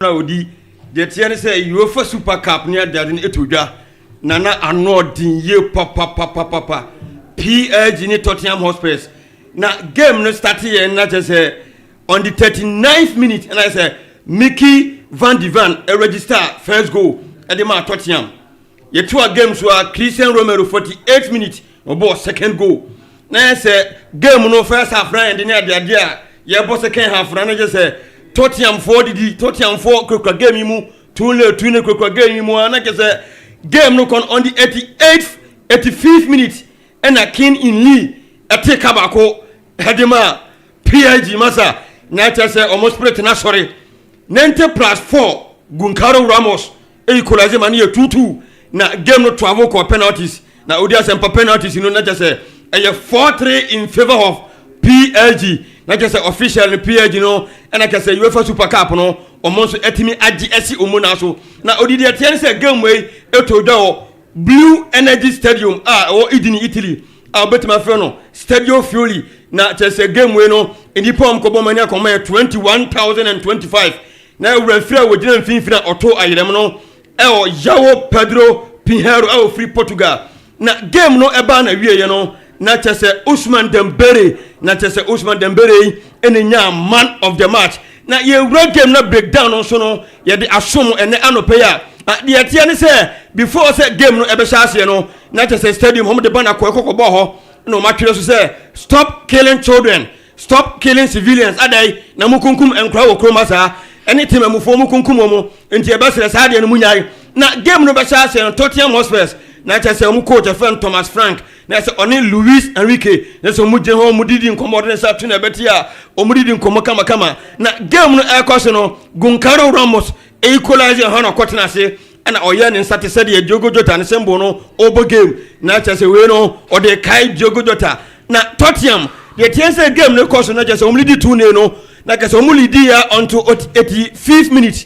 Na odi deɛ teɛ ne sɛ UEFA Super Cup ne adeade no ɛtɔ dwa na na ano ɔden yie papapapapa. PSG ne Tottenham Hotspurs na game no start yɛ na kyerɛ sɛ on the 39th minute ɛna sɛ Mickey van de Ven register first goal ɛde maa Tottenham. Yɛto a game so a, Christian Romero, 48 minutes, ɔbɔ second goal. Na yɛ sɛ game no first half na yɛde ne adeade a yɛbɔ second half na ne kyerɛ sɛ Tottenham foɔ didi, Tottenham foɔ kurakura game yi mu 2-0, 2-0, kurakura game yi mu a na kyerɛ sɛ game no kɔn on the 88th, 85th minute ɛna Kang In Lee ɛte ka baako ɛde ma PSG masa. Na kyerɛ sɛ ɔmo spirit na sɔre. 90+4, Goncalo Ramos equalize ma ne yɛ 2-2 na game no travel kɔ penalties. Na odi asɛmpa, penalties no na kyerɛ sɛ ɛyɛ 4-3 in favour of PSG. Na kyerɛ sɛ official no, PSG no ɛna kyerɛ sɛ UEFA Super Cup no ɔmo nso ɛtumi agye ɛsi ɔmo na so. Na odidi ɛteɛ ne sɛ game wei ɛtɔ dwa wɔ Blue Energy Stadium a ɛwɔ Udine, Italy, a wɔbɛtumi afrɛ no Stadio Friuli. Na kyerɛ sɛ game wei no, nnipa a wɔkɔbɔ mani akɔma yɛ 21,025. Na ewura mfiri a wɔgyina mfimfini a ɔto ayerɛm no ɛwɔ Joao Pedro Pinheiro a ofiri Portugal. Na game no ɛbaa na wieɛ no, na kyerɛ sɛ Ousmane Dembele, na kyerɛ sɛ Ousmane Dembele yi ɛna nya man of the match. Na yɛwura game no breakdown no nso no, yɛde asom ɛnɛ anɔpɛ yi a deɛ teɛ ne sɛ before sɛ game no ɛbɛhyɛ aseɛ no, na kyerɛ sɛ stadium wɔn de banner kɔ ɛkɔkɔ bɔ hɔ na wɔn atwerɛ so sɛ "Stop killing children, stop killing civilians." Adan na mo kunkum nkora wɔ kurom asa ɛne temamufoɔ mo kunkum wɔn, nti ɛbɛsrɛ saa deɛ no mu nyae. Na game no bɛhyɛ aseɛ no, Tottenham Hotspurs na kyerɛ sɛ ɔmo coach ɛfɛn Thomas Frank na sɛ ɔne Luis Enrique na sɛ ɔmo gyina hɔ, ɔmo didi nkɔmɔ, ɔde ne nsa to na ɛbɛti a ɔmo didi nkɔmɔ kamakama. Na game no ɛkɔ so no, Goncalo Ramos equalize ɛhɔ na ɔkɔtena ase ɛna ɔyɛ ne nsa te sɛdeɛ Diogo Jota ne symbol no ɔbɔ game. Na kyerɛ sɛ wei no ɔde kae Diogo Jota. Na Tottenham deɛ tiɛ sɛ game no kɔ so na kyerɛ sɛ ɔmo lead 2-0 no, na kyerɛ sɛ ɔmo lead ya until 85th minute.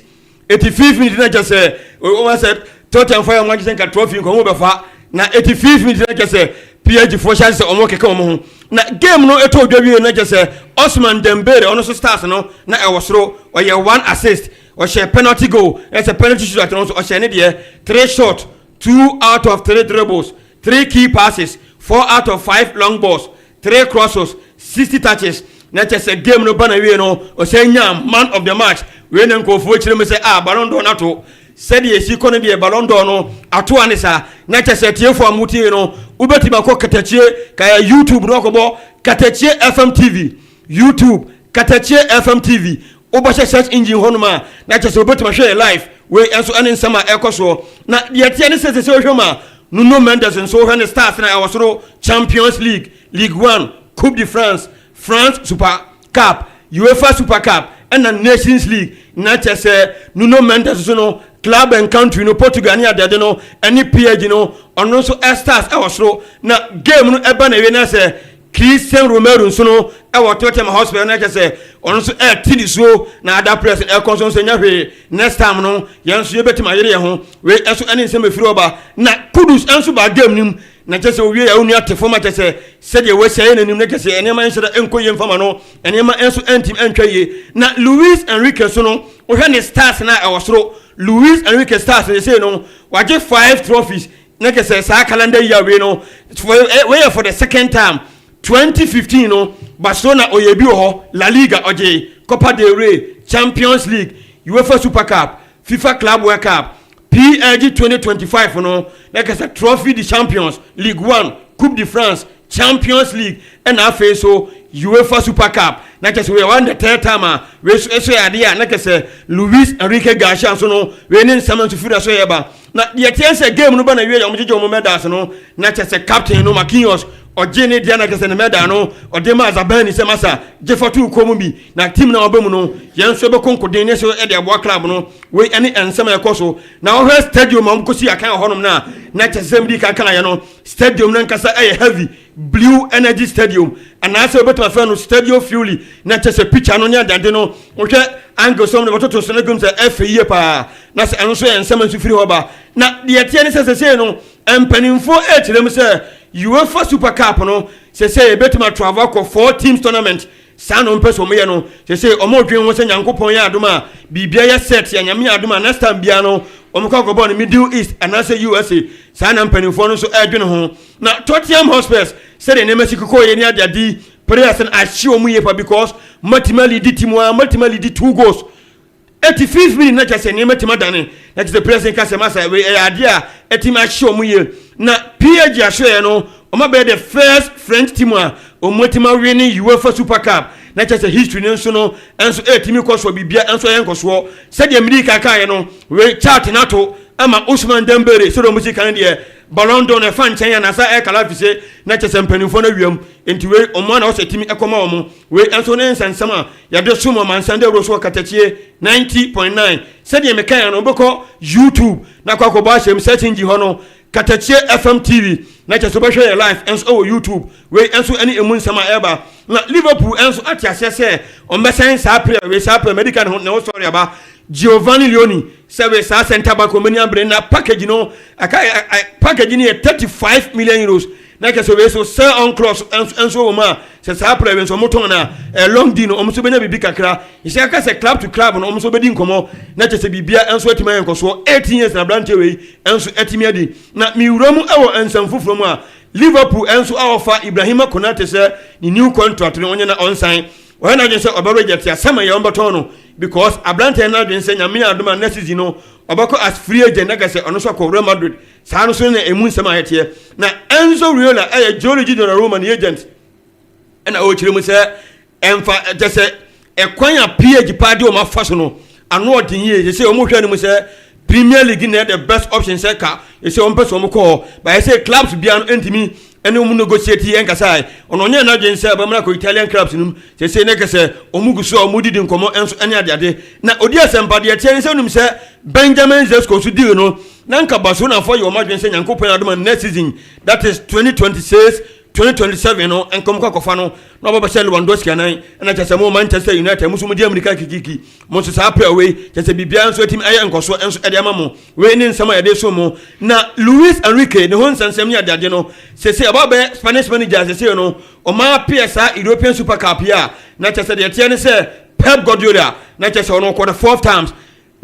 85th minute na kyerɛ sɛ ɔmo sɛ Tottenham fɔ yɛ ɔmo akyerɛ nka trophy nka ɔmo bɛfa. Na 85th minute na kyerɛ sɛ PSG foɔ hyɛ sɛ ɔmo keka ɔmo ho. Na game no ɛtɔ odwa wie na kyerɛ sɛ Ousmane Dembele, ɔno nso stars no na ɛwɔ soro, ɔyɛ one assist, ɔhyɛ penalty goal, ɛsɛ penalty shootout no nso ɔhyɛ ne deɛ. Three shot, two out of three dribbles, three key passes, four out of five long balls, three crosses, 60 touches. Na kyerɛ sɛ game no ba na wie no, ɔsɛ nya man of the match. Wei ne nkurɔfoɔ kyerɛ mu sɛ a Ballon d'Or no ato sɛdeɛ esi kɔ no deɛ, Ballon d'Or no ato ane saa. Na kyerɛ sɛ tiefoɔ a motie no, wobɛtumi akɔ Katakyie kaya YouTube no, akɔbɔ Katakyie FM TV, YouTube Katakyie FM TV, wobɛhyɛ search engine hɔnom a, na kyerɛ sɛ wobɛtumi ahwɛ yɛ live. Wei nso ɛne nsɛm a ɛkɔ soɔ. Na deɛ teɛ ne sɛ wohwɛ mu a, Nuno Mendes nso, wohwɛ ne stars na ɛwɔ soro: Champions League, Ligue 1, Coupe de France, France Super Cup, UEFA Super Cup ɛna Nations League. Na kyerɛ sɛ Nuno Mendes so no, club and country no, Portugal ne adeade no ɛne PSG no, ɔno nso stars ɛwɔ soro. Na game no ɛba na ewie na sɛ Christian Romero nso no ɛwɔ Tottenham Hotspur na kyerɛ sɛ ɔno nso ɛɛti ne suo na ada press ɛkɔ so nso nya hwee. Next time no, yɛn nso yɛbɛtumi ayere yɛn ho. Wei ɛnso ɛne nsɛm efiri ɔba. Na Kudus ɛnso ba game nim na kyerɛ sɛ owie yɛ onua te fam a kyerɛ sɛ sɛdeɛ wɔahyia yɛ n'anim na kyerɛ sɛ nneɛma nhyɛ dɛ nkɔ yie mfama no, nneɛma nso ɛntim ɛntwa yie. Na Luis Enrique so no, wohwɛ ne stars na ɛwɔ soro. Luis Enrique stars ne sei no, wagye five trophies na kyerɛ sɛ saa calendar year wei no, wei yɛ for the second time. 2015 no, Barcelona ɔyɛ bi wɔ hɔ, La Liga ɔgye, Copa del Rey, Champions League, UEFA Super Cup, FIFA Club World Cup. PSG 2025 no, na kyerɛ sɛ Trophy de Champions, Ligue 1, Coupe de France, Champions League ɛna afei so UEFA Super Cup. Na kyerɛ sɛ wei one the third time a wei so ɛso yɛ adeɛ a na kyerɛ sɛ Luis Enrique Garcia nso no, wei ne nsɛm nso firi so yɛ ba. Na deɛ teɛ sɛ game no ba na wie yɛ ɔmo gyegye ɔmo medals no, na kyerɛ sɛ captain no Marquinhos ɔgye ne deɛ, na kyerɛ sɛ ne medal no ɔde ma Zabarnyi sɛ masa gye fa tu kɔn mu bi na team na ɔbɛ mu no, yɛn nso bɛkɔ nkoden ne so ɛde aboa club no. Wei ɛne nsɛm a ɛkɔ so. Na ɔhwɛ stadium a wɔkɔsi akan wɔ hɔnom na kyerɛ sɛ mdi kankan yɛ no, stadium no nkasa ɛyɛ heavy, Blue Energy Stadium anaasɛ wobɛtumi afɛ no Stadio Friuli. Na kyerɛ sɛ picture no ne adade no, wohwɛ angle sɔm ne wɔtoto so no gum sɛ ɛfɛ yie paa. Na sɛ ɛno nso yɛ nsɛm nso firi hɔ ba. Na deɛ teɛ ne sɛ sɛsei no, mpanimfoɔ ɛkyerɛ mu sɛ UEFA Super Cup no sɛsɛ yɛbɛtumi atravel akɔ four teams tournament. Saa na ɔmpɛ sɛ ɔmoyɛ no. Sɛ sɛ ɔmo dwen ho sɛ Nyankopɔn yɛ adom a, biribia yɛ set yɛ Nyame yɛ adom a, next time biara no ɔmo kɔ akɔbɔ no Middle East anaasɛ USA. Saa na mpanimfoɔ no nso ɛredwene ho. Na Tottenham Hotspurs, sɛdeɛ nneɛma si kokɔ yɛ ne adeade, players no ahye ɔmo yie pa because matumi alead team a matumi alead two goals 85th minute na kyerɛ sɛ nneɛma tumi adane, na kyerɛ sɛ players nka sɛ masa wei ɛyɛ adeɛ a ɛtumi ahye ɔmo yie. Na PSG ahyeɛ no, ɔmo abɛyɛ the first French team a ɔmo atumi awe ne UEFA Super Cup, na kyerɛ sɛ history no nso no nso ɛtumi kɔ soɔ, biribia nso ɛyɛ nkɔsoɔ. Sɛdeɛ mmiri kakaeɛ no, wei chart nato ama Ousmane Dembele, sɛdeɛ ɔmo si kan deɛ Ballon d'Or no ɛfa nkyɛn anasa ɛkala fi se na kyerɛ sɛ mpanimfoɔ no awiam. Nti wei ɔmo ana ɔsɛ timi ɛkɔma ɔmo. Wei nso ne nsɛnsɛm a yɛde som ɔmansan dawuro so wɔ Katakyie 90.9. Sɛdeɛ meka no, wobɛkɔ YouTube na akɔ akɔbɔ ahyɛm search engine hɔ no, Katakyie FM TV, na kyerɛ sɛ wobɛhwɛ yɛ live nso ɛwɔ YouTube. Wei nso ɛne emu nsɛm a ɛba. Na Liverpool nso ate aseɛ sɛ ɔmbɛsɛn saa player wei, saa player medical ne ho ne ho sɔre aba, Giovanni Leoni, sɛ wei saa centre back ɔmani abere na package no aka ɛ package no yɛ €35 million, na kyerɛ sɛ wei so sell on clause nso wɔ mu a sɛ saa player wei nso ɔmo tɔn na long deal no, ɔmo nso bɛnya biribi kakra. Yɛsɛ aka sɛ club to club no, ɔmo nso bɛdi nkɔmɔ na kyerɛ sɛ biribia nso atumi ayɛ nkɔsoɔ. 18 years na aberanteɛ wei nso atumi adi. Na miwura mu ɛwɔ nsɛm foforɔ mu a, Liverpool nso a ɔfa Ibrahima Konate sɛ ne new contract no ɔnyɛ na ɔnsan ɔyɛ n'adwene sɛ ɔbɛrɛ reject asɛm a yɛ ɔmbɛtɔn no, because aberanteɛ no adwene sɛ Nyame adom a, next season no ɔbɛkɔ as free agent, na kɛsɛ ɔno nso akɔ Real Madrid. Saa no so na emu nsɛm a yɛteɛ. Na Enzo Raiola ɛyɛ Gianluigi Donnarumma ne agent, ɛna ɔrekyerɛ mu sɛ ɛmfa ɛkyɛ sɛ ɛkwan a PSG paa de wɔn afa so no ano ɔden yie. Sɛ wɔn hwɛ no mu sɛ Premier League na the best option sɛ ka ɛsɛ wɔn pɛ sɛ wɔn kɔ hɔ bayɛ sɛ clubs bia no ntumi ɛne wɔn negotiate yɛn kasa. Ɔno ɔnyɛ n'adwene sɛ ɔbɛmuna kɔ Italian clubs no mu sɛ ne kɛsɛ wɔn gu so a wɔn didi nkɔmɔ nso ɛne adeade. Na odi asɛmpa deɛ tiɛ ne sɛ onum sɛ Benjamin Sesko so deal no, na nka Barcelona fɔ yɛ wɔn adwene sɛ Nyankopɔn adoma, next season, that is 2026 2027 no, nkɔm kɔ akɔfa no na ɔbɛbɛ hyɛ Lewandowski anan. Ɛna kyɛ sɛ mo Manchester United, mo nso mo di Amerika kikiki, mo nso saa pɛ wei kyɛ sɛ biribiara nso atumi ayɛ nkɔsoɔ nso ɛde ama mo. Wei ne nsɛm a yɛde so mo. Na Luis Enrique ne ho nsɛnsɛm ne adeade no, sese ɔba bɛ Spanish manager, sese no ɔmaa pɛ saa European Super Cup yi a, na kyɛ sɛ deɛ teɛ ne sɛ Pep Guardiola, na kyɛ sɛ ɔno kɔ the fourth times,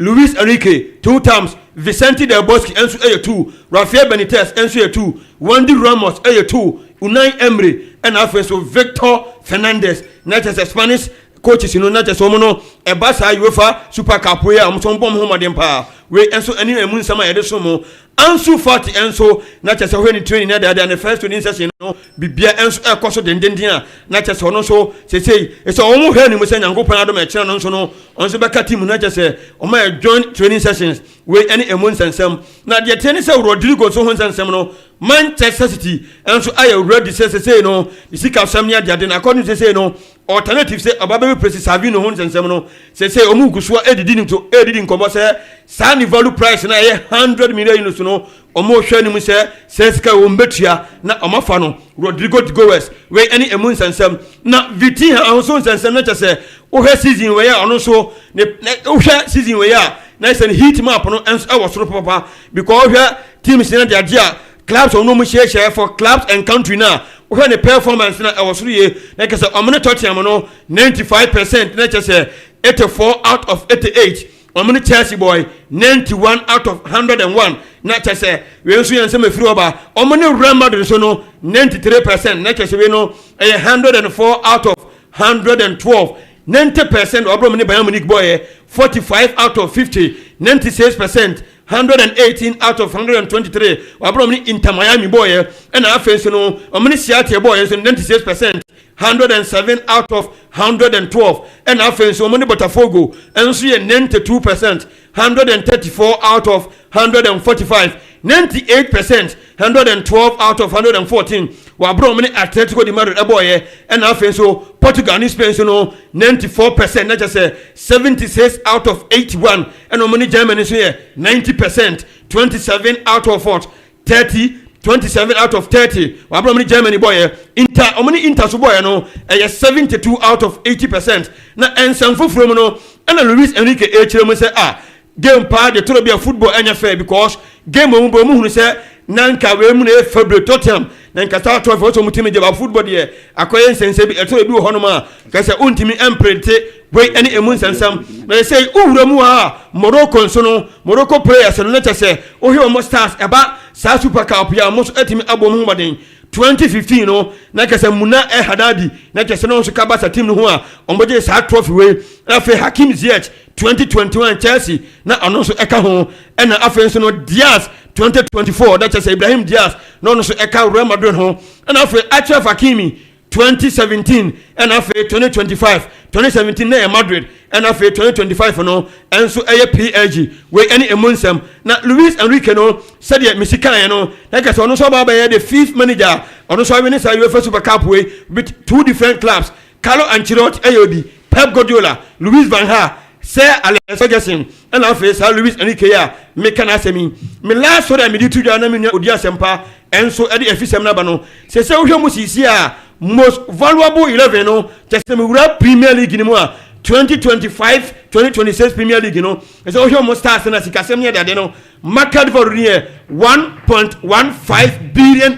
Luis Enrique two times, Vicente del Bosque nso yɛ two, Rafael Benitez nso yɛ two, Juande Ramos yɛ two, Unai Emery, ɛna afei nso Victor Fernandez. Na kyerɛ sɛ Spanish coaches no, na kyerɛ sɛ wɔn no ɛba saa UEFA Super Cup yi a, wɔn nso bɔ wɔn ho mmɔden paa. Wei nso ɛne ɛmu nsɛm a yɛde so mo. Ansu Fati nso, na kyerɛ sɛ ɔhwɛ ne training na daadaa ne first training session no, bibia nso ɛkɔ so dendenden a, na kyerɛ sɛ ɔno nso sesei sɛ wɔn hwɛ ne mu sɛ Nyankopɔn adom ɛkyerɛ no nso no, ɔno nso bɛka team, na kyerɛ sɛ wɔn ayɛ joint training sessions. Wei ɛne ɛmu nsɛnsɛm. Na deɛ teɛ ne sɛ Rodrigo nso ho nsɛnsɛm no, Manchester City nso ayɛ ready sɛ sesei no ne sika asɛm ne adeade na akɔno sesei no alternative sɛ ɔba bɛbɛ presi Savino ho nsɛnsɛm no, sesei ɔmo gu so a edidi ne to edidi nkɔmɔ sɛ saa ne value price na ɛyɛ €100 million no, ɔmo hwɛ ne mu sɛ sika wɔn bɛtua na ɔmo afa no. Rodrigo de Goes, wei ɛne emu nsɛnsɛm. Na Vitinha ahosuo nsɛnsɛm no, kyɛ sɛ wohwɛ season wei a, ɔno nso ne wohwɛ season wei a, na sɛ ne heat map no nso ɛwɔ soro papa, because wohwɛ teams no de agye a clubs ɔno mu hyehyɛ for clubs and country na wohwɛ ne performance na ɛwɔ soro yie, na kyɛ sɛ ɔmo ne Tottenham no 95%, na kyɛ sɛ 84 out of 88. Ɔmo ne Chelsea boy 91 out of 101, na kyɛ sɛ wei nso yɛ nsɛm efiri ɔba. Ɔmo ne Real Madrid nso no 93%, na kyɛ sɛ wei no ɛyɛ 104 out of 112, 90%. Ɔbɛrɛ mu ne Bayern Munich boy yɛ 45 out of 50, 96%, 118 out of 123. Ɔbɛrɛ mu ne Inter Miami boy yɛ, ɛna afei nso no ɔmo ne Seattle boy yɛ nso 96%, 107 out of 112. Ɛna afei nso ɔmo ne Botafogo nso yɛ 92%, 134 out of 145, 98%, 112 out of 114. Wabere ɔmo ne Atletico de Madrid ɛbɔɔyɛ. Ɛna afei nso Portugal ne Spain nso no 94%, na kyerɛ sɛ 76 out of 81. Ɛna ɔmo ne Germany nso yɛ 90%, 27 out of what, 30, 27 out of 30. Wabere ɔmo ne Germany bɔɔyɛ. Inter, ɔmo ne Inter so bɔɔyɛ no ɛyɛ 72 out of 80%. Na nsɛm foforɔ mu no, ɛna Luis Enrique ekyirɛ mu sɛ a game paa de toro bi a football ɛnyɛ fair, because game mu bɔ mu hunu sɛ Na nka wei mu na ɛyɛ February Tottenham na nka saa trophy wɔsɛ wɔn tumi gye ba football deɛ akɔyɛ nsɛnsɛm bi ɛtɔ ebi wɔ hɔnom a kɛsɛ wontumi mprente wei ɛne emu nsɛnsɛm. Na sɛ wowura mu a, Morocco nso no, Morocco players no ne kyɛ sɛ wohwɛ wɔn stars ɛba saa Super Cup yi a, wɔn nso atumi abɔ wɔn ho mmɔden. 2015 no na kyɛ sɛ Muna El Haddadi na kyɛ sɛ no nso ka ba sa team no ho a wɔn saa trophy wei. Afei Hakim Ziyech, 2021 Chelsea, na ɔno nso ɛka ho. Ɛna afei nso no Diaz, 2024, na kyɛ sɛ Ibrahim Diaz na ɔno nso ɛka Real Madrid ho. Ɛna afei Achraf Hakimi, 2017, ɛna afei 2025. 2017 na yɛ Madrid, ɛna afei 2025 no ɛnso ɛyɛ PSG. Wei ɛne emu nsɛm. Na Luis Enrique no, sɛdeɛ mesi kaeɛ no, na kyɛ sɛ ɔno nso aba abɛyɛ the fifth manager ɔno nso awin saa UEFA Super Cup wei with two different clubs. Carlo Ancelotti ɛyɛ obi, Pep Guardiola, Louis van Gaal, Sir Alex Ferguson, ɛna afei saa Luis Enrique a meka n'asɛm yi. Me last story a mede to dwa na me nua odi asɛmpa ɛnso ɛde afisɛm no aba no sɛ wohwɛ mu sisi a, most valuable 11 no kyɛ sɛ mewura Premier League no mu a, 2025 2026 Premier League no, ɛsɛ wohwɛ mu stars na sikasɛm ne ɛdade no, market value no yɛ €1.15 billion.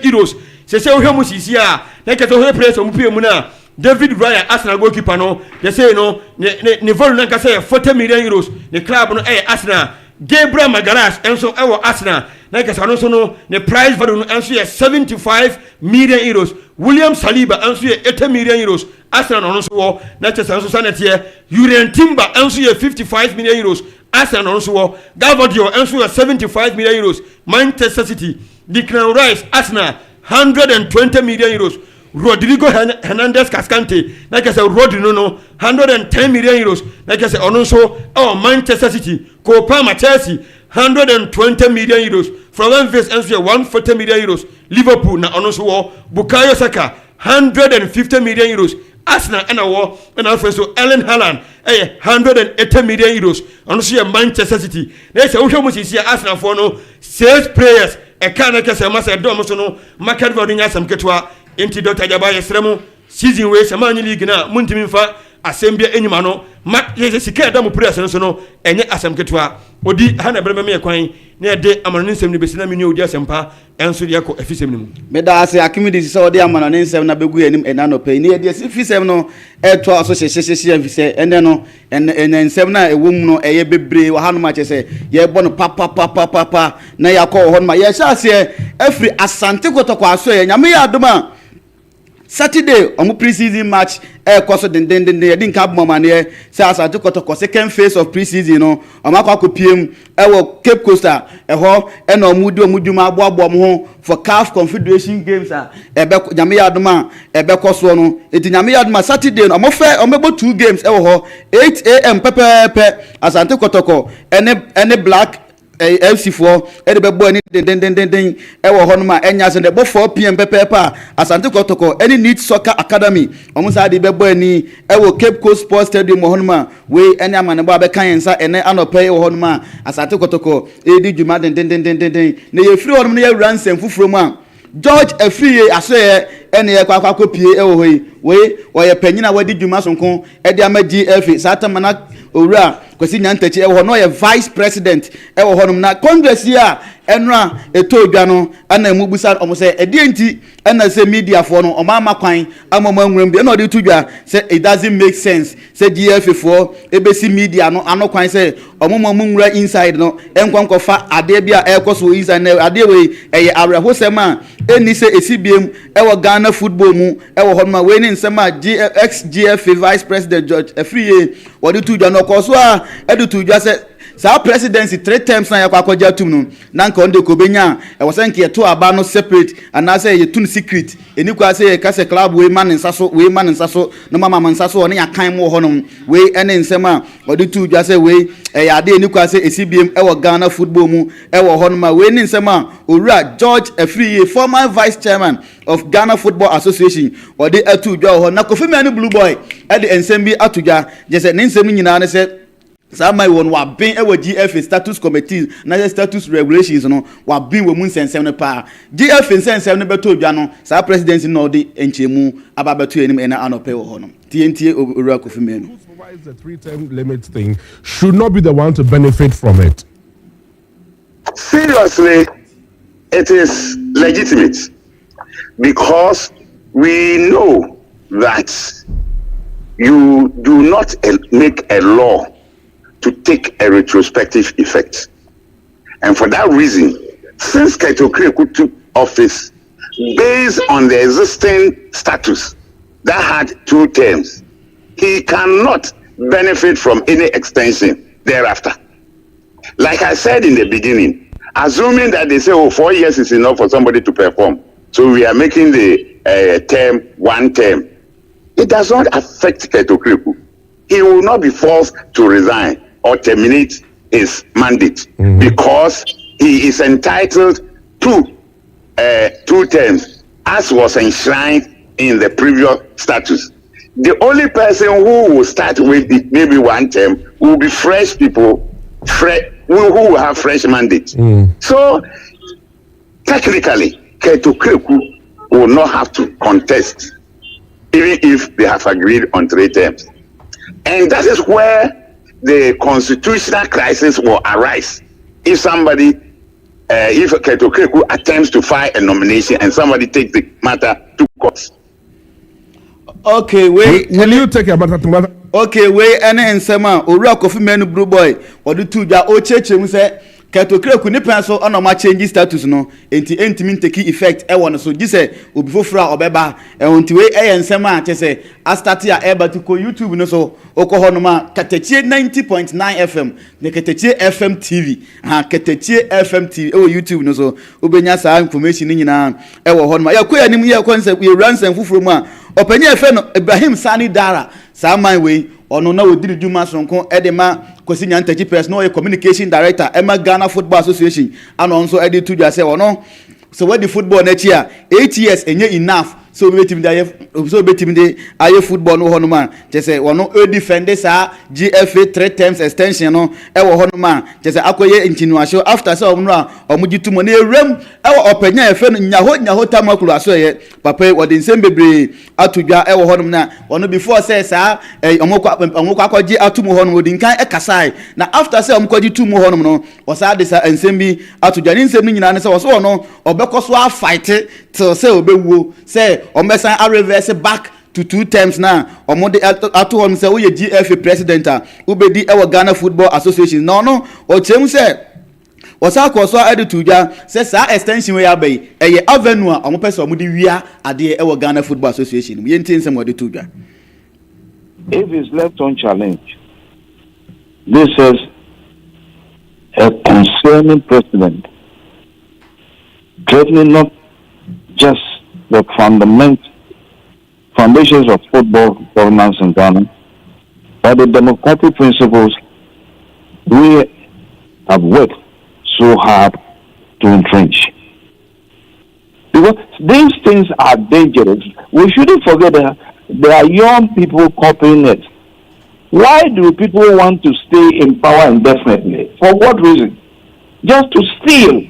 Sɛ wohwɛ mu sisi a, na kyɛ sɛ wohwɛ players a wɔn pie mu no a, David Raya, Arsenal goalkeeper no, yɛsɛ no ne value no ankasa yɛ €40 million. Ne club no ɛyɛ Arsenal. Gabriel Magalhaes nso ɛwɔ Arsenal na kɛsɛ ɔno nso no ne price value no nso yɛ €75 million. William Saliba nso yɛ €80 million, Arsenal na ɔno nso wɔ. Na kyɛ sɛ nso sɛ nɛteɛ, Jurrien Timber nso yɛ €55 million, Arsenal na ɔno nso wɔ. Gvardiol nso yɛ €75 million, Manchester City. Declan Rice, Arsenal, €120 million. Rodrigo Hernandez Cascante, na kyɛ sɛ Rodri no €110 million, na kyɛ sɛ ɔno nso ɛwɔ Manchester City. Cole Palmer, Chelsea, €120 million. Florian Wirtz nso yɛ €140 million, Liverpool na ɔno nso wɔ. Bukayo Saka, €150 million, Arsenal ɛna wɔ. Ɛna afei nso Erling Haaland ɛyɛ €180 million, ɔno nso yɛ Manchester City. Na ɛsɛ wohwɛ mu sisi a, Arsenalfoɔ no six players ɛka na kyɛ sɛ ma sɛ ɛdɔm so no market value nyɛ asɛm ketewa. Nti Dr Jaba, yɛsrɛ mu, season wei sɛ maa nye league na muntumi nfa asɛm bi enyim ano ma yɛ sika ɛda mu players no so no ɛnyɛ asɛm ketewa. Odi ha na ɛbɛrɛ mɛmɛ yɛ kwan na yɛde amano ne nsɛm no bɛsi na mi nua odi asɛmpa ɛnso deɛ kɔ afisɛm no mu. Meda ase, Akimidi, sɛ ɔde amano ne nsɛm na bɛgu anim ɛna nɔpɛ yi ne yɛde afisɛm no ɛtoa so hyehyɛhyehyɛ fi sɛ ɛnɛ no ɛnɛ nsɛm no a ɛwɔ mu no ɛyɛ bebree wɔ hanom akyɛ sɛ yɛbɔ no papapapapapa na yɛakɔ wɔ hɔ nom a yɛhyɛ aseɛ afiri Asante Kɔtɔkɔ aso yɛ. Nyame yɛ adom a, Saturday ɔmo pre-season match ɛɛkɔ so dendendenden. Yɛde nka abɔ amaneɛ sɛ Asante Kɔtɔkɔ second phase of pre-season no, ɔmo akɔ akɔpiem ɛwɔ Cape Coast a ɛhɔ ɛna ɔmo di ɔmo dwuma aboaboa ɔmo ho for CAF Confederation Games a ɛbɛ Nyame yɛ adom a ɛbɛkɔ soɔ no. Eti Nyame yɛ adom a, Saturday no ɔmo fɛ ɔmo bɛbɔ two games ɛwɔ hɔ, 8 a.m. pɛpɛɛpɛ. Asante Kɔtɔkɔ ɛne Black FC foɔ ɛde bɛbɔ ani dendendenden ɛwɔ hɔnom a ɛnya sɛ ɛbɔ 4 p.m. pɛpɛɛpɛ a, Asante Kɔtɔkɔ ɛne Neat Soccer Academy ɔmo saa de bɛbɔ ani ɛwɔ Cape Coast Sports Stadium wɔ hɔnom a wei ɛne amanebɔ a bɛka yɛn nsa ɛnɛ anɔpɛ yi wɔ hɔnom a Asante Kɔtɔkɔ ɛredi dwuma dendendendenden. Na yɛfiri hɔnom no, yɛwura nsɛm foforɔ mu a George Afriyie asoɛyɛ ɛne yɛkɔ akɔ akɔpie ɛwɔ hɔ yi. Wei ɔyɛ panyin a wadi dwuma sonko ɛde ama GFA saa tama na Owura Kwasi Nyantakyi ɛwɔ hɔ na ɔyɛ vice president ɛwɔ hɔnom. Na congress yi a ɛnora ɛtɔ dwa no ɛna emu busa ɔmo sɛ ɛdeɛ nti ɛna sɛ mediafoɔ no ɔmo ama kwan ama ɔmo anwuram bi. Ɛna ɔde to dwa sɛ it doesn't make sense sɛ GFA foɔ ebesi media no ano kwan sɛ ɔmo ma ɔmo nwura inside no ɛnkɔ nkɔfa adeɛ bi a ɛrekɔ so wɔ inside. Na adeɛ wei ɛyɛ awerɛhosɛm a ɛnni sɛ esi biem ɛwɔ Ghana football mu ɛwɔ hɔ nom a wei ne nsɛm a G ex GFA vice president George Afriyie wɔde to dwa. No ɔkɔ so a ɛde to dwa sɛ saa presidency three terms na yɛkɔ akɔgye atum no, na nka ɔno de kɔ obenya a, ɛwɔ sɛ nka yɛto aba no separate anaasɛ yɛtu no secret. Ɛni kwa sɛ yɛka sɛ club wei ma ne nsa so, wei ma ne nsa so na ma ma nsa so ɔne yɛakan mu wɔ hɔnom. Wei ɛne nsɛm a ɔde to dwa sɛ wei ɛyɛ adeɛ ɛni kwa sɛ ɛsi biem ɛwɔ Ghana football mu ɛwɔ hɔnom a wei ne nsɛm a Owura George Afriyie, former vice chairman of Ghana Football Association, ɔde ato dwa wɔ hɔ. Na Kofi Manu Blue Boy ɛde nsɛm bi ato dwa gye sɛ ne nsɛm nyinaa ne sɛ saa man wɔ no waben wɔ GFA status committee na sɛ status regulations no waben wɔ mu nsɛnsɛm no paa. GFA nsɛnsɛm no bɛtɔ dwa no, saa presidency no na ɔde nkyɛnmu aba abɛto anim ɛna anɔpɛ wɔ hɔ no. Tie ntie Owura Kofi Manu. Who supervise the three-term limit thing should not be the one to benefit from it. Seriously, It is legitimate because we know that you do not make a law to take a retrospective effect. And for that reason, since Kurt Okraku took office based on the existing status that had two terms, he cannot benefit from any extension thereafter. Like I said in the beginning, assuming that they say, oh, 4 years is enough for somebody to perform, so we are making the term one term. It does not affect Kurt Okraku. He will not be forced to resign or terminate his mandate because he is entitled to two terms as was enshrined in the previous status. The only person who will start with maybe one term will be fresh people, fresh, who will have fresh mandate. So technically, Kurt Okraku will not have to contest, even if they have agreed on three terms. And that is where the constitutional crisis will arise. If Kurt Okraku attempts to file a nomination and somebody takes the matter to court. Okay, wei. Will you take your matter? Okay, wei ɛne nsɛm a Owura Kofi Manu Blue Boy wɔde tu dwa, ɔkyerɛkyerɛ mu sɛ Kurt Okraku ne pɛn so ɔna ɔma change status no, nti ntumi ntake effect ɛwɔ no so gye sɛ obi foforɔ a ɔbɛba ɛwɔ. Nti wei ɛyɛ nsɛm a kyɛ sɛ astart a ɛba ti kɔ YouTube no so, okɔ hɔ nom a, Katakyie 90.9 FM ne Katakyie FM TV ha, Katakyie FM TV ɛwɔ YouTube no so, wobɛnya saa information no nyinaa ɛwɔ hɔ nom a. Yɛkɔ yɛn anim, yɛkɔ nsɛm, yɛwura nsɛm foforɔ mu a, ɔpanyin yɛfɛ no Ibrahim Sani Dara, saa man wei, ɔno na ɔdi ne dwuma sononko ɛde ma Kwasi Nyantakyi pɛs na ɔyɛ communication director ɛma Ghana Football Association, ana ɔno nso ɛde to dwa sɛ ɔno sɛ wadi football n'akyi a, 8 years ɛnyɛ enough sɛ obi betumi de ayɛ, sɛ obi betumi de ayɛ football no wɔ hɔnom a, kyerɛ sɛ wɔn ɛdefend saa GFA three terms extension no ɛwɔ hɔnom a, kyerɛ sɛ akɔyɛ nkyiniwahyɛ after sɛ wɔn no a wɔn gye tum na ewuram ɛwɔ ɔpanyin a yɛfrɛ no Nyaho Nyaho Tamakloe aso yɛ papa yi, wɔde nsɛm bebree ato dwa ɛwɔ hɔnom. Na wɔn before sɛ saa wɔn kɔ akɔgye ato mu hɔnom, wɔdi nkan ɛkasae, na after sɛ wɔn kɔgye to mu hɔnom no, wɔsaa de sa nsɛm bi ato dwa. Ne nsɛm no nyinaa ne sɛ wɔso wɔn no ɔbɛkɔ so afight till sɛ ɔbɛwuo sɛ ɔmbɛsan areverse back to two terms na ɔmo de ato hɔ no sɛ woyɛ GFA president a wobɛdi ɛwɔ Ghana Football Association. Na ɔno ɔkyerɛ mu sɛ wɔsan kɔ so ɛde to dwa sɛ saa extension wei aba yi ɛyɛ avenue a ɔmo pɛ sɛ ɔmo de wia adeɛ ɛwɔ Ghana Football Association mu. Yɛntie nsɛm wɔde to dwa. If it's left unchallenged, this is a concerning precedent, threatening not just the foundations of football governance in Ghana, but the democratic principles we have worked so hard to entrench. Because these things are dangerous. We shouldn't forget that there are young people copying it. Why do people want to stay in power indefinitely? For what reason? Just to steal.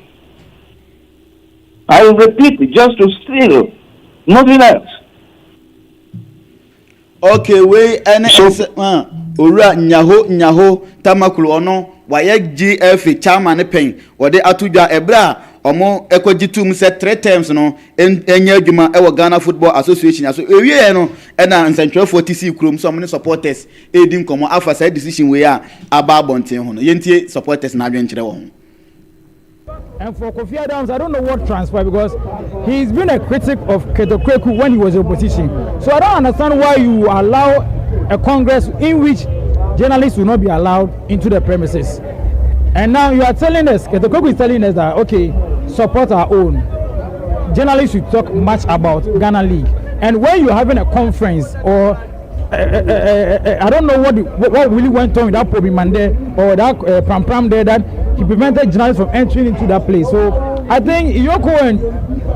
I repeat, just to steal. Nothing else. Okay, wei ɛne ɛsɛ Owura Nyaho Nyaho Tamakloe, ɔno wayɛ GFA chairman ne pɛn, wɔde ato dwa ɛberɛ a ɔmo ɛkɔgye tum sɛ three terms no ɛnyɛ adwuma ɛwɔ Ghana Football Association aso. Ewie no, ɛna nsɛntwerɛfoɔ ti si kurom so ɔmo ne supporters ɛredi nkɔmɔ afa saa decision wei a aba abɔnten ho no. Yɛntie supporters n'adwenkyerɛ wɔ ho. And for Kofi Adams, I don't know what transpired because he's been a critic of Kurt Okraku when he was in opposition. So I don't understand why you allow a congress in which journalists will not be allowed into the premises. And now you are telling us, Kurt Okraku is telling us that, okay, support our own. Journalists should talk much about Ghana League. And when you're having a conference or I don't know what really went on with that Pobiman there or that Pram Pram there that he prevented journalists from entering into that place. So I think EOCO and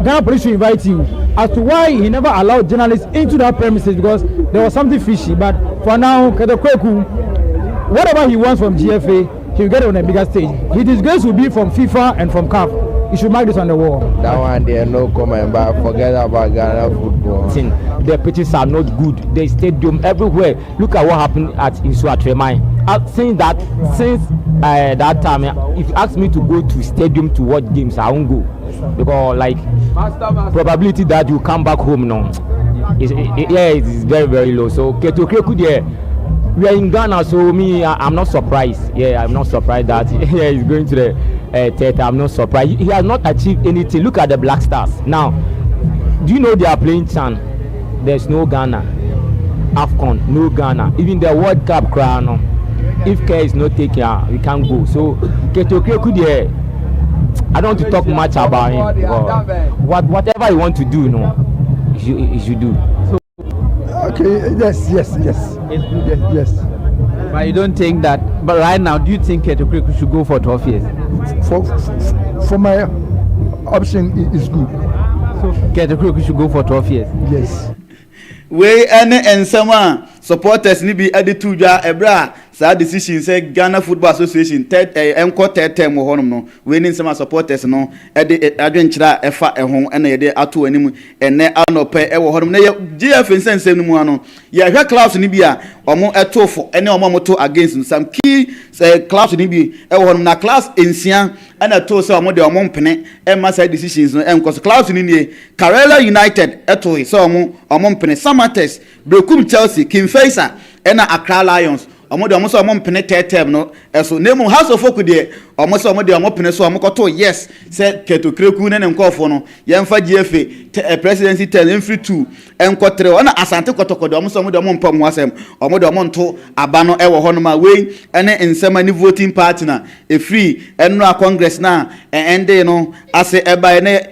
Ghana Police should invite him as to why he never allowed journalists into that premises, because there was something fishy. But for now, Kurt Okraku, whatever he wants from GFA, he will get it on a bigger stage. His disgrace will be from FIFA and from CAF. You should mark this on the wall. That one there, no comment, but forget about Ghana football. The pitches are not good. The stadium everywhere. Look at what happened at Nsoatreman. Since that time, if you ask me to go to stadium to watch games, I won't go because, like, probability that you come back home no is it, yeah, it is very, very low. So Kurt Okraku there, we are in Ghana, so me, I'm not surprised. Yeah, I'm not surprised that, yeah, he's going to the theatre. I'm not surprised. He has not achieved anything. Look at the Black Stars now. Do you know they are playing CHAN? There's no Ghana. AFCON, no Ghana. Even the World Cup koraa no, if care is not taken, we can't go. So Kurt Okraku there, I don't want to talk much about him. But whatever you want to do, no, you should do. Okay, yes. Yes. But you don't think that, but right now, do you think Kurt Okraku should go for 12 years? For my option is good. So Kurt Okraku should go for 12 years? Yes. Wei ɛne nsɛm a supporters ni bi de to dwa ɛberɛ a saa decision sɛ Ghana Football Association third ɛnkɔ third term wɔ hɔnom no. Wei ne nsɛm a supporters no ɛde adwenkyerɛ a ɛfa ɛho ɛna yɛde ato anim ɛnɛ anɔpɛ ɛwɔ hɔnom. Na yɛ GFA nsɛnsɛm no mu ano, yɛhwɛ clubs no bi a ɔmo ɛto for ɛne ɔmo a ɔmo to against no, some key sɛ clubs no bi ɛwɔ hɔnom. Na clubs 6 ɛna ɛto sɛ ɔmo deɛ, ɔmo mpene ɛma saa decisions no ɛnkɔ so. Clubs no nie: Karela United ɛto sɛ ɔmo mpene, Samartex, Berekum Chelsea, King Faisal ɛna Accra Lions. Ɔmo deɛ, ɔmo sɛ ɔmo mpene third term no ɛso. Na emu Hearts of Oak deɛ, ɔmo sɛ ɔmo deɛ, ɔmo pene so. Ɔmo kɔto yes sɛ Kurt Okraku ne ne nkɔɔfoɔ no, yɛmfa GFA te presidency term mfiri two ɛnkɔ three. Ɔna Asante Kɔtɔkɔ deɛ, ɔmo sɛ ɔmo deɛ, ɔmo mpɛ ɔmo asɛm, ɔmo deɛ, ɔmo nto aba no ɛwɔ hɔnom. A wei ɛne nsɛm a ne voting party na efiri ɛnura congress na ɛnde no ase ɛba. Ɛne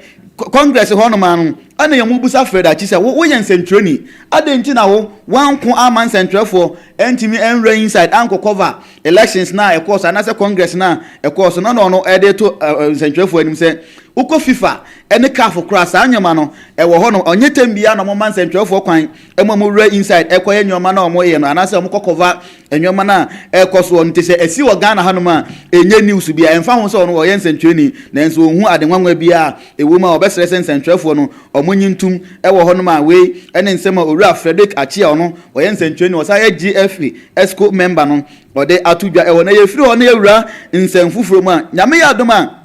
congress hɔnom ano ɛna yɛn mu busa Fred Akyi sɛ wo woyɛ nsɛntwerɛni, adɛn nti na wo wanko ama nsɛntwerɛfoɔ ɛntumi ɛnwura inside ankɔ cover elections na ɛkɔɔ so anaasɛ congress na ɛkɔɔ so? Na ɔno ɛde to nsɛntwerɛfoɔ anim sɛ wokɔ FIFA ɛne CAF koraa, saa nneɛma no ɛwɔ hɔ no, ɔnyɛ tɛm bia na ɔmo nsɛntwerɛfoɔ kwan ɛma ɔmo wura inside ɛkɔyɛ nneɛma na ɔmo yɛ no anaasɛ ɔmo kɔ cover nneɛma na ɛkɔ soɔ no. Nti sɛ ɛsi wɔ Ghana hanom a, ɛnyɛ news bi a ɛmfa ho sɛ ɔno ɔyɛ nsɛntwerɛni, nanso ohun ade nwanwa bi a ɛwɔ mu a ɔbɛsrɛ sɛ nsɛntwerɛfoɔ no ɔmo nyi ntum ɛwɔ hɔnom. A wei ɛne nsɛm a Owura Frederick Akyia, ɔno ɔyɛ nsɛntwerɛni, ɔsan yɛ GFA exco member no, ɔde ato dwa ɛwɔ. Na yɛfiri hɔ no, yɛwura nsɛm foforɔ mu a Nyame yɛ adom a,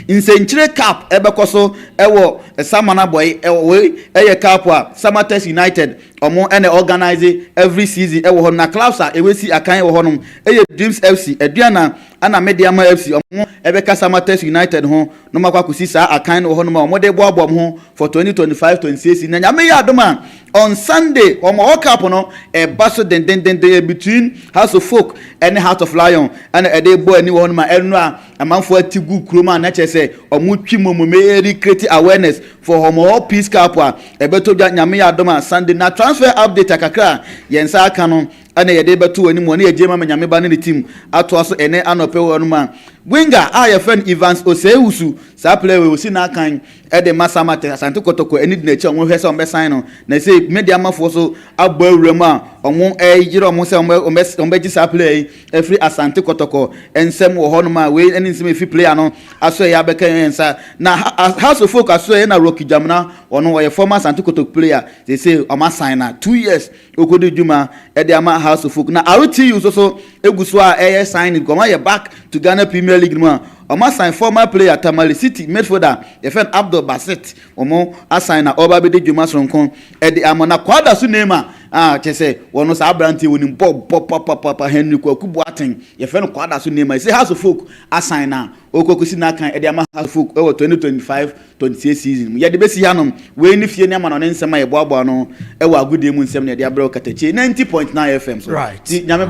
Nsɛnkyerɛ Cup ɛbɛkɔ so ɛwɔ Samana Boy. Ɛwɔ wei ɛyɛ cup a Samartex United ɔmo ɛna organize every season ɛwɔ hɔ. Na clubs a ɛwɔsi akan wɔ hɔnom ɛyɛ Dreams FC, Aduana ɛna Medeama FC. Ɔmo ɛbɛka Samartex United ho na ɔmo akɔ akɔsi saa akan no wɔ hɔnom a ɔmo de boaboa ɔmo ho for 2025-26. Na Nyame yɛ adom a, on Sunday ɔmo ɔwɔ cup no ɛba so dendendenden between Hearts of Oak ɛne Heart of Lion, ɛna ɛde bɔ ani wɔ hɔnom a ɛno a amanfoɔ ati gu kurom a n'akyerɛ sɛ ɔmo twi mɔmɔmɛ ɛde create awareness for Homowo Peace Cup a ɛbɛtɔ dwa Nyame yɛ adom a Sunday. Na transfer update akakra a yɛn nsa aka no ɛna yɛde bɛto anim wɔ ne yɛgye ma Nyame ba ne ne team atoa so ɛnɛ anɔpɛ wɔ no mu a, winger a yɛfrɛ no Evans Osei, saa player wei osi n'akan ɛde ma Samartex. Asante Kɔtɔkɔ ɛne di n'akyi a wɔn hwɛ sɛ wɔn bɛsan no, na ɛsɛ Medeamafoɔ so abɔ awura mu a wɔn ɛyere wɔn sɛ wɔn bɛgye saa player yi ɛfiri Asante Kɔtɔkɔ nsɛm wɔ hɔnom. A wei ɛne nsɛm efi player no aso ɛyɛ abɛka yɛn nsa. Na Hearts of Oak aso ɛyɛ na Rocky Dwamena, ɔno ɔyɛ former Asante Kɔtɔkɔ player, sese ɔmo asan na 2 years okodi dwuma ɛde ama Hearts of Oak. Na RTU nso so egu so a ɛyɛ signing, kɔn ayɛ back to Ghana Premier League mu a ɔmo asan former player, Tamale City midfielder yɛfɛ no Abdul Basit, ɔmo asan na ɔba abɛdi dwuma soronko ɛde ama. Na Kwada so Neema a kyɛ sɛ wɔn saa aberanteɛ wɔn nim bɔ bɔ papapapa, Henry Kwaku Boateng, yɛfɛ no Kwada so Neema, ɛsɛ Hearts of Oak asan na okokosi n'akan ɛde ama Hearts of Oak ɛwɔ 2025-26 season mu. Yɛde bɛsi hanom. Wei ne fie ne ama na ɔne nsɛm a yɛboaboa no ɛwɔ agodie mu nsɛm na yɛde abrɛ Katakye 90.9 FM so. Ti Nyame ba.